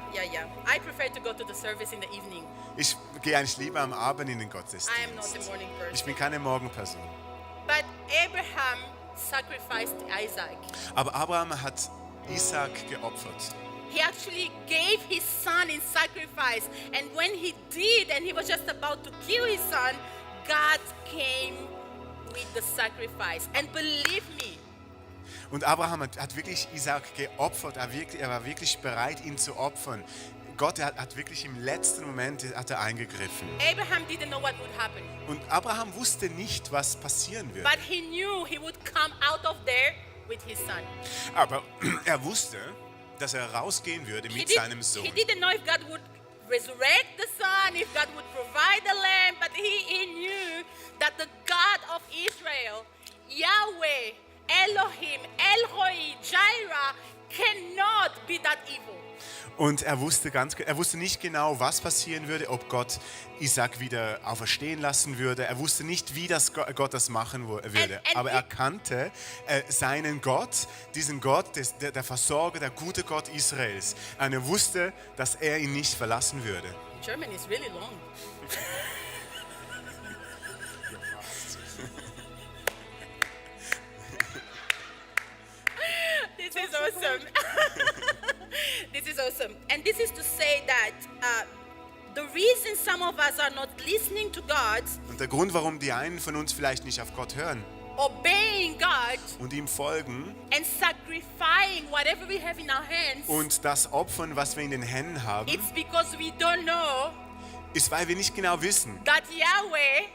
I prefer to go to the service in the evening. Ich gehe eigentlich lieber am Abend in den I am not Gottesdienst. a morning Ich person. bin keine Morgenperson. But Abraham sacrificed Isaac. Aber Abraham hat Isaac geopfert. He actually gave his son in sacrifice. And when he did, and he was just about to kill his son, God came with the sacrifice. And believe me, Und Abraham hat wirklich Isaac geopfert. Er war wirklich bereit, ihn zu opfern. Gott hat wirklich im letzten Moment eingegriffen. Abraham didn't know what would happen. Und Abraham wusste nicht, was passieren würde. But he knew he would come out of there with his son. Aber er wusste, dass er rausgehen würde mit seinem He Sohn. didn't know if God would resurrect the son, if God would provide the lamb, but he knew that the God of Israel, Yahweh, Elohim, El Roi, Jireh, cannot be that evil. Und er wusste nicht genau, was passieren würde, ob Gott Isaac wieder auferstehen lassen würde. Er wusste nicht, wie Gott das machen würde. Aber er kannte seinen Gott, diesen Gott, der Versorger, der gute Gott Israels. Und er wusste, dass er ihn nicht verlassen würde. German is really long. This is awesome. This is awesome. And this is to say that the reason some of us are not listening to God, Und der Grund, warum die einen von uns vielleicht nicht auf Gott hören obeying God, und ihm folgen and sacrificing whatever we have in our hands, und das opfern, was wir in den Händen haben, it's because we don't know ist, weil wir nicht genau wissen, that Yahweh,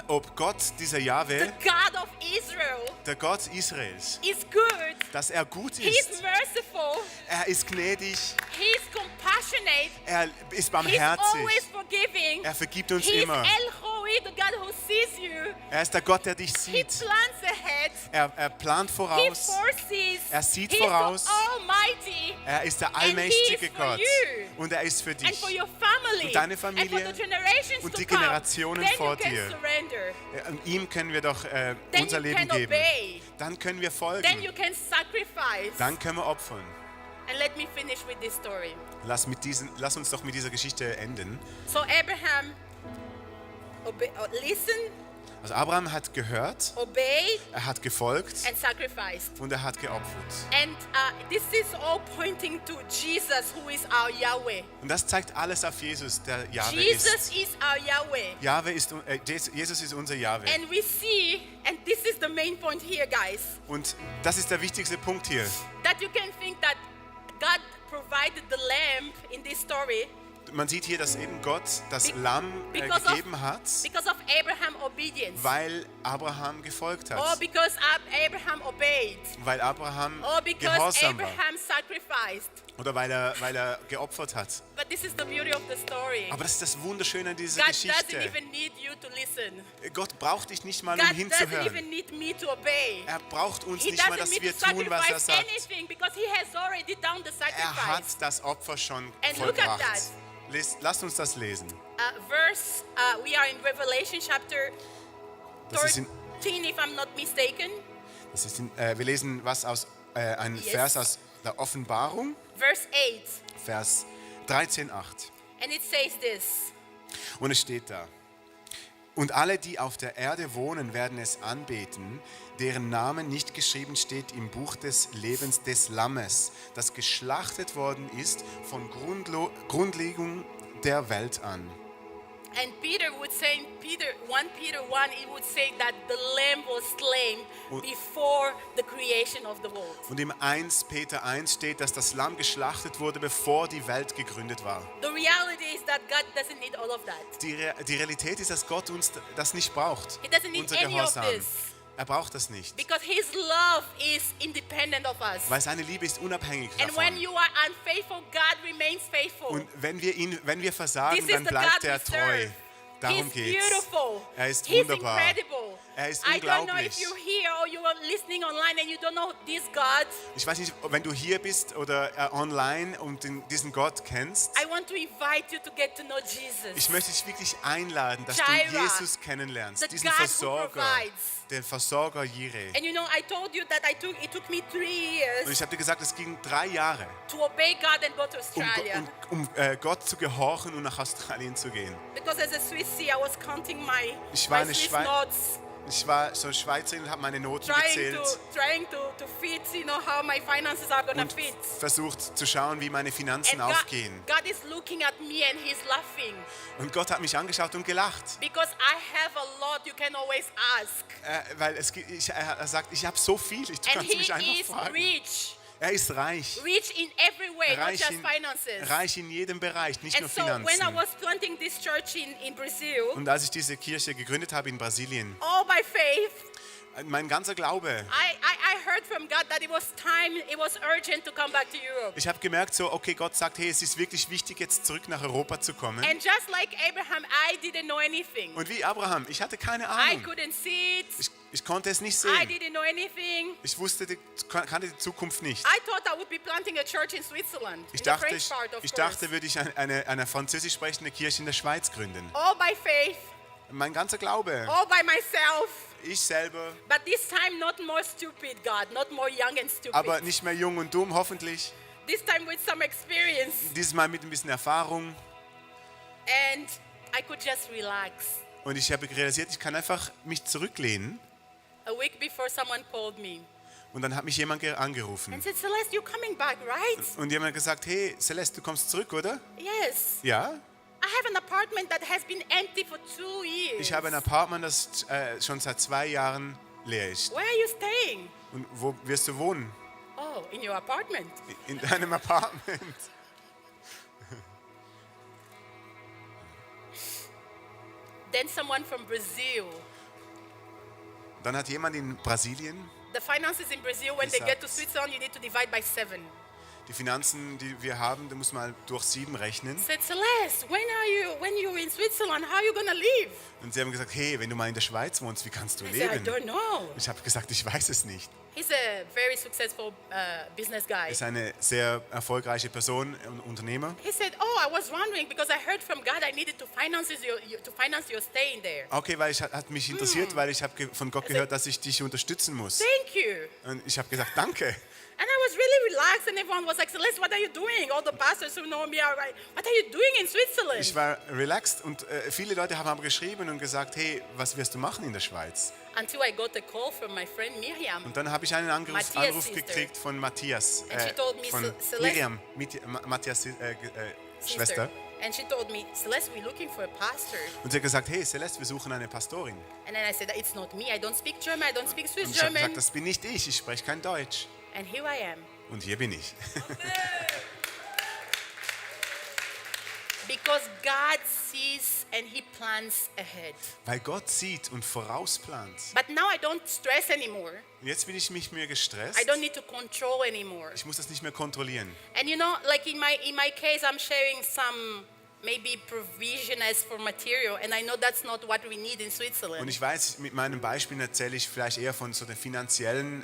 ob Gott, dieser the Jahwe, God of Israel, der Gott Israels, is good. dass er gut He's ist. merciful. Er ist gnädig, He's compassionate. er ist He's barmherzig, always forgiving. er vergibt uns He's immer. El Roi, the God who sees you. Er ist der Gott, der dich He sieht. plans ahead. Er plant He voraus. foresees. Er sieht He's voraus. the Almighty. Er ist der And he allmächtige is for Gott. you. Und er ist für And dich. for your family. Und deine And for Familie the generations und to die come. Generationen Then vor you can dir. surrender. Und ihm können wir doch Then unser you Leben can geben. obey. Dann können wir Then folgen. you can sacrifice. Dann können wir opfern. And let me finish with this story. Lass uns doch mit dieser Geschichte enden. So Abraham listened, Also Abraham hat gehört, obeyed, er hat gefolgt and sacrificed. und er hat geopfert. And this is all pointing to Jesus, who is our Yahweh. Und das zeigt alles auf Jesus, der Jahwe Jesus ist. is our Yahweh. Jesus ist unser Jahwe. And we see, and this is the main point here, guys, Und das ist der wichtigste Punkt hier. that you can think that God provided the lamb in this story Man sieht hier, dass eben Gott das Be- Lamm because gegeben hat, because of Abraham obedience, weil Abraham gefolgt or hat. because Abraham obeyed, Weil Abraham or because gehorsam war. Abraham sacrificed. Oder weil er geopfert hat. But this is the beauty of the story. Aber das ist das Wunderschöne an dieser God doesn't Geschichte. even need you to listen. Gott braucht dich nicht mal, God um doesn't hinzuhören. even need me to obey. Er braucht uns He nicht mal, doesn't dass need wir to tun, was er sacrifice sagt. anything because he has already done the Er hat sacrifice. das Opfer schon And look at vollbracht. that. Lasst uns das lesen. We are in Revelation chapter Das ist 13, if I'm not mistaken. Wir lesen was aus einem Yes. Vers aus der Offenbarung, Verse 8. Vers 13,8. And it says this. Und es steht da: Und alle, die auf der Erde wohnen, werden es anbeten, deren Namen nicht geschrieben steht im Buch des Lebens des Lammes, das geschlachtet worden ist von Grundlegung der Welt an. And Peter would say in 1 Peter 1, he would say that the lamb was slain before the creation of the world. Und im 1 Peter 1 steht, dass das Lamm geschlachtet wurde, bevor die Welt gegründet war. The reality is that God doesn't need all of that. Die Realität ist, dass Gott uns das nicht braucht. He doesn't need Unser any of Gehorsam. this. Er braucht das nicht. Because his love is independent of us. Weil seine Liebe ist unabhängig And when davon. you are unfaithful, God remains faithful. Und wenn wir versagen, This is dann the bleibt God we er treu. serve. Darum He's geht's. beautiful. Er ist He's wunderbar. incredible. Er ist I don't know if unglaublich. you're here or you are listening online and you don't know this God. Ich weiß nicht, wenn du hier bist oder online und diesen Gott kennst. I want to invite you to get to know Jesus. Ich möchte dich wirklich einladen, dass du Jireh, Jesus kennenlernst, the diesen God who Versorger, provides. den Versorger Jireh. And you know, I told you that it took me 3 Und years ich habe dir gesagt, es ging 3 Jahre, to obey God and go to Australia. um Gott zu gehorchen und nach Australien zu gehen. Because as a Swissy, I was counting my Ich war Swiss eine notes, Ich war so Schweizerin und habe meine Noten trying gezählt to fit, how my finances are gonna und fit. versucht zu schauen, wie meine Finanzen And aufgehen. God is looking at me and He's laughing Und Gott hat mich angeschaut und gelacht. because I have a lot you can always ask. Weil er sagt, ich habe so viel, du And kannst He mich einfach is fragen. rich. Er ist reich. Rich in every way, not Reich just in, finances. reich in jedem Bereich, nicht nur And so when I Finanzen. was planting this church in Brazil, Und als ich diese Kirche gegründet habe in Brasilien, all by faith, mein ganzer Glaube, I heard from God that it was urgent to come back to Europe. ich habe gemerkt, so, okay, Gott sagt, hey, es ist wirklich wichtig, jetzt zurück nach Europa zu kommen. And just like Abraham, I didn't know anything. Und wie Abraham, ich hatte keine I Ahnung. couldn't see it. Ich konnte es nicht I sehen. didn't know anything. Ich kannte die Zukunft nicht. I thought I would be planting a church in Switzerland, Ich in the dachte, French part, of ich course. dachte, würde ich eine französisch sprechende Kirche in der Schweiz gründen. All by faith, Mein ganzer Glaube, all by myself. ich selber, But this time, not more stupid, God, not more young and stupid. aber nicht mehr jung und dumm, hoffentlich. This time with some experience, Dieses Mal mit ein bisschen Erfahrung. and I could just relax. Und ich habe realisiert, ich kann einfach mich zurücklehnen. A week before, someone called me Und dann hat mich jemand angerufen. and said, Celeste, you're coming back, right? Und jemand hat gesagt, hey, Celeste, du kommst zurück, oder? Yes. Ja. I have an apartment that has been empty for 2 years. Ich habe ein Apartment, das schon seit 2 Jahren leer ist. Where are you staying? Und wo wirst du wohnen? Oh, in your apartment. In deinem Apartment. Then someone from Brazil. Dann hat jemand in Brasilien The finances in Brazil, when they Gesagt. get to Switzerland, you need to divide by 7. die Finanzen, die wir haben, da muss man durch 7 rechnen. Said, Celeste, when you're in Switzerland, how are you gonna live? Und sie haben gesagt, hey, wenn du mal in der Schweiz wohnst, wie kannst du I said, I leben? don't know. Ich habe gesagt, ich weiß es nicht. He's a very successful business guy. Er ist eine sehr erfolgreiche Person, ein Unternehmer. He said, oh, I was wondering because I heard from God I needed to finance your staying there. Okay, weil hat mich interessiert, weil ich habe von Gott gehört, dass ich dich unterstützen muss. Thank you. Und ich habe gesagt, danke. And I was really relaxed, and everyone was like, Celeste, what are you doing? All the pastors who know me are like, what are you doing in Switzerland? Ich war relaxed und viele Leute haben aber geschrieben und gesagt, hey, was wirst du machen in der Schweiz? Until I got a call from my friend Miriam. Und dann habe ich einen Matthias' Anruf sister. gekriegt von Matthias, And she told me, von Celeste- Miriam, Matthias Schwester. And she told me, Celeste, we're looking for a pastor. Und sie hat gesagt, hey Celeste, wir suchen eine Pastorin. And then I said, it's not me. I don't speak German. I don't speak Swiss Und ich habe German. gesagt, das bin nicht ich spreche kein Deutsch. And here I am. Und hier bin ich. Because God sees and He plans ahead. Weil Gott sieht und vorausplant. But now I don't stress anymore. Und jetzt bin ich nicht mehr gestresst. I don't need to control anymore. Ich muss das nicht mehr kontrollieren. And you know, like in my case, I'm sharing some maybe provision as for material, and I know that's not what we need in Und Switzerland. ich weiß, mit meinen Beispielen erzähle ich vielleicht eher von so der finanziellen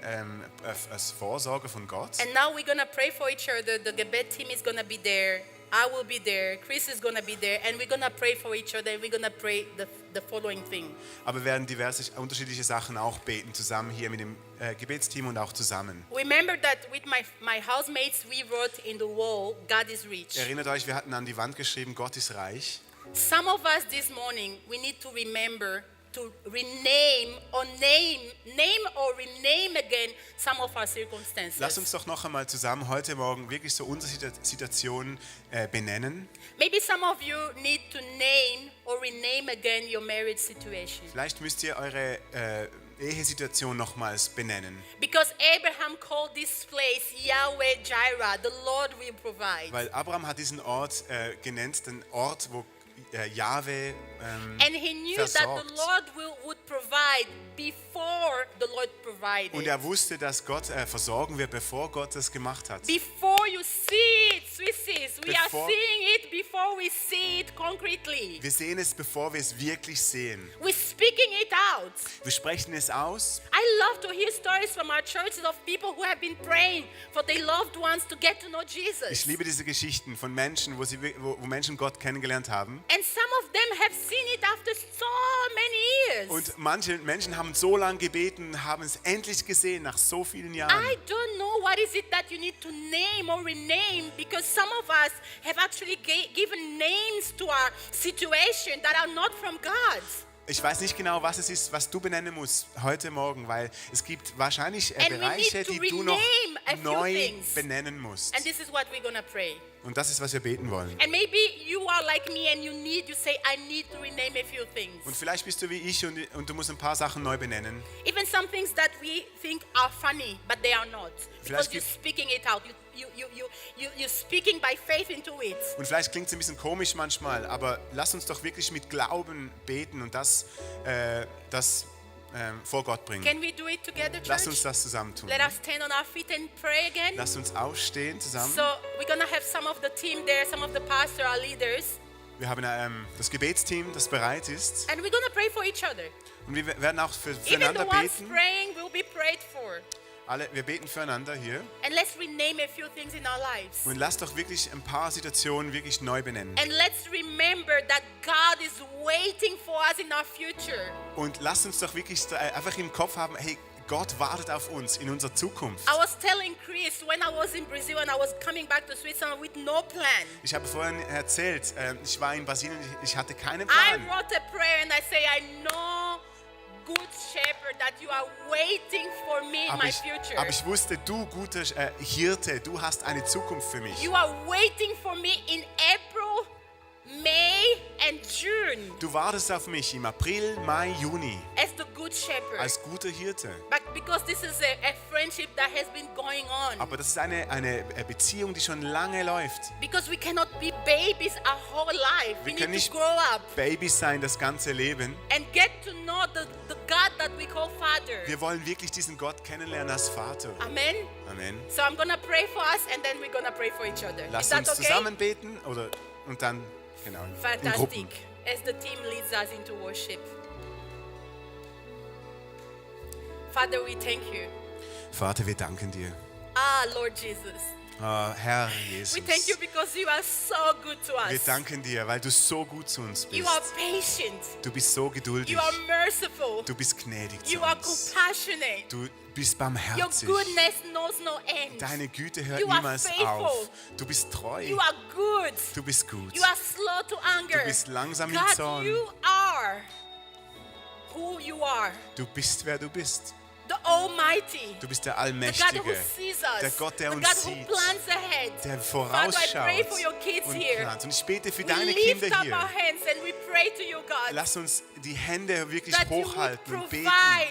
Vorsorge von Gott. And now we're gonna pray for each other. The Gebet team is gonna be there. I will be there. Chris is gonna be there, and we're gonna pray for each other. And we're gonna pray the following thing. Aber wir werden diverse unterschiedliche Sachen auch beten, zusammen hier mit dem Gebetsteam und auch zusammen. Remember that with my housemates, we wrote in the wall, God is rich. Erinnert euch, wir hatten an die Wand geschrieben, Gott ist reich. Some of us this morning, we need to remember to rename or name or rename again some of our circumstances. Lass uns doch noch einmal zusammen heute Morgen wirklich so unsere Situation benennen. Maybe some of you need to name or rename again your marriage situation. Vielleicht müsst ihr eure Ehesituation nochmals benennen. Because Abraham called this place Yahweh Jireh, the Lord will provide. Weil Abraham hat diesen Ort genannt, den Ort, wo Jahwe And he knew that versorgt. the Lord would provide before the Lord provided. Und er wusste, dass Gott versorgen wird, bevor Gott das gemacht hat. Before you see it, Swissies, we are Before- seeing it before we see it concretely. Wir sehen es, bevor wir es wirklich sehen. We're speaking it out. Wir sprechen es aus. I love to hear stories from our churches of people who have been praying for their loved ones to get to know Jesus. Ich liebe diese Geschichten von Menschen, wo Menschen Gott kennengelernt haben. And some of them have seen it after so many years. Und manche Menschen haben so lange gebeten, haben es endlich gesehen, nach so vielen Jahren. I don't know what is it that you need to name or rename, because some of us have actually given names to our situation that are not from God. Ich weiß nicht genau, was es ist, was du benennen musst heute Morgen, weil es gibt wahrscheinlich And we Bereiche, need to die du noch rename a few neu things. benennen musst. And this is what we're going to pray. Und das ist, was wir beten wollen. And maybe you are like me and you say, I need to rename a few things. Und vielleicht bist du wie ich und du musst ein paar Sachen neu benennen. Even some things that we think are funny, but they are not. Because Vielleicht you're gibt- speaking it out. You're speaking by faith into it. Und vielleicht klingt es ein bisschen komisch manchmal, aber lass uns doch wirklich mit Glauben beten und das vor Gott bringen. Can we do it together, Lass uns church? das zusammen tun. Let us stand on our feet and pray again. Lass uns aufstehen zusammen. So we're going to have some of the team there, some of the pastor, our leaders. Wir haben das Gebetsteam, das bereit ist. And we're going to pray for each other. Und wir werden auch Even füreinander the ones beten. praying will be prayed for. Wir beten füreinander hier. And let's rename a few things in our lives. Und lass doch wirklich ein paar Situationen wirklich neu benennen. And let's remember that God is waiting for us in our future. Und lass uns doch wirklich einfach im Kopf haben, hey, Gott wartet auf uns in unserer Zukunft. I was telling Chris when I was in Brazil and I was coming back to Switzerland with no plan. Ich habe vorhin erzählt, ich war in Brasilien, ich hatte keinen I Plan. wrote a prayer and I say, I know, good shepherd, that you are waiting for me in my future. Aber ich wusste, du guter Hirte, du hast eine Zukunft für mich. You are waiting for me in April, May and June Du wartest auf mich im April, Mai, Juni as the good shepherd. als guter Hirte. But because this is a friendship that has been going on. Aber das ist eine Beziehung, die schon lange läuft. Because we cannot be babies our whole life. We Wir können need to nicht grow up Babys sein das ganze Leben. and get to know the God that we call Father. Wir wollen wirklich diesen Gott kennenlernen als Vater. Amen. Amen. So I'm gonna pray for us and then we're gonna pray for each other. Is Lasst that uns okay? zusammen beten und dann genau in Fantastic. Gruppen. As the team leads us into worship. Father, we thank you. Vater, wir danken dir. Ah, Lord Jesus. Herr Jesus. We thank you because you are so good to Wir us. danken dir, weil du so gut zu uns You are bist. patient. Du bist so geduldig. You are merciful. Du bist gnädig zu You are uns. compassionate. Du bist Your barmherzig. goodness knows no end. Deine Güte hört You are niemals faithful. auf. Du bist treu. You are good. Du bist gut. You are slow to anger. Du bist langsam im God, Zorn. you are who you are. Du bist, wer du bist. The Almighty. Du bist der The God who Allmächtige, sees us. der Gott, der the uns God who sieht, plans ahead. der Father, I pray vorausschaut for your kids und here. plant. Und ich bete für We deine lift Kinder up hier. our hands and we pray to you, God, Lass uns die Hände wirklich that you would hochhalten und beten, provide,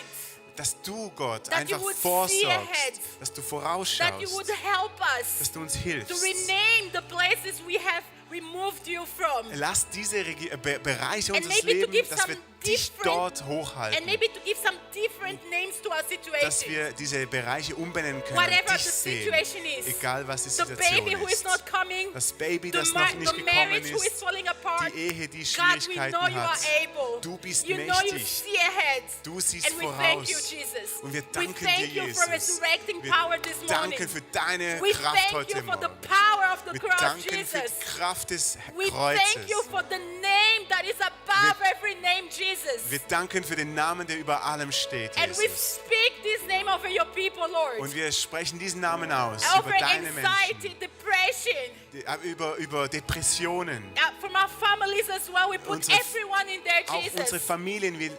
dass du, Gott, that you einfach would see vorsorgst, ahead, dass du that you vorausschaust, would help us dass du uns to hilfst. rename the places we have removed you from. Lass diese Bereiche And unseres maybe to give Lebens, dass wir some dich different- dort And hochhalten, maybe to give some different names to our dass situation. wir diese Bereiche umbenennen können, Whatever dich the sehen, situation is. egal was die The Situation baby who is ist. not coming. Das Baby, The, das noch nicht the gekommen marriage who is ist, falling apart. die Ehe, die God, we know Schwierigkeiten you are hat. able. Du bist You know you mächtig. see ahead. Du siehst And we thank you, voraus. Jesus. Und wir We danken thank dir, you for Jesus. resurrecting Wir power this morning. danken für deine We Kraft thank you heute for the Morgen. power of the Wir cross, danken für Jesus. die Kraft des We Kreuzes. thank you for the name that is above every name, Jesus. Wir danken für den Namen, der über allem steht, And we Jesus. speak this name over your people, Lord. Und wir sprechen diesen Namen aus Over über deine anxiety, Menschen, depression. über Depressionen. From our families as well, we put Unsere- everyone in there, Auch unsere Jesus. Familien, wir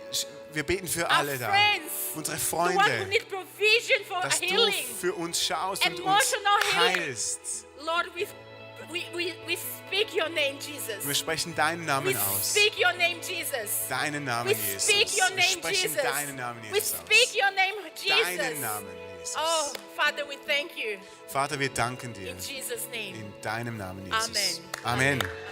wir beten für our alle da. friends, Unsere the one who Freunde, need provision for dass du healing. für uns schaust und uns Emotional healing. heilst. Lord, we speak your name, Jesus. Wir sprechen deinen We Namen aus. speak your name, Jesus. Deinen Namen, We Jesus. speak your Wir name, sprechen Jesus. deinen Namen, We Jesus, speak aus. your name, Deinen Jesus. Namen, Jesus. Oh, Father, we thank you. Vater, wir danken dir. In Jesus' name. In deinem Namen, Jesus. Amen. Amen.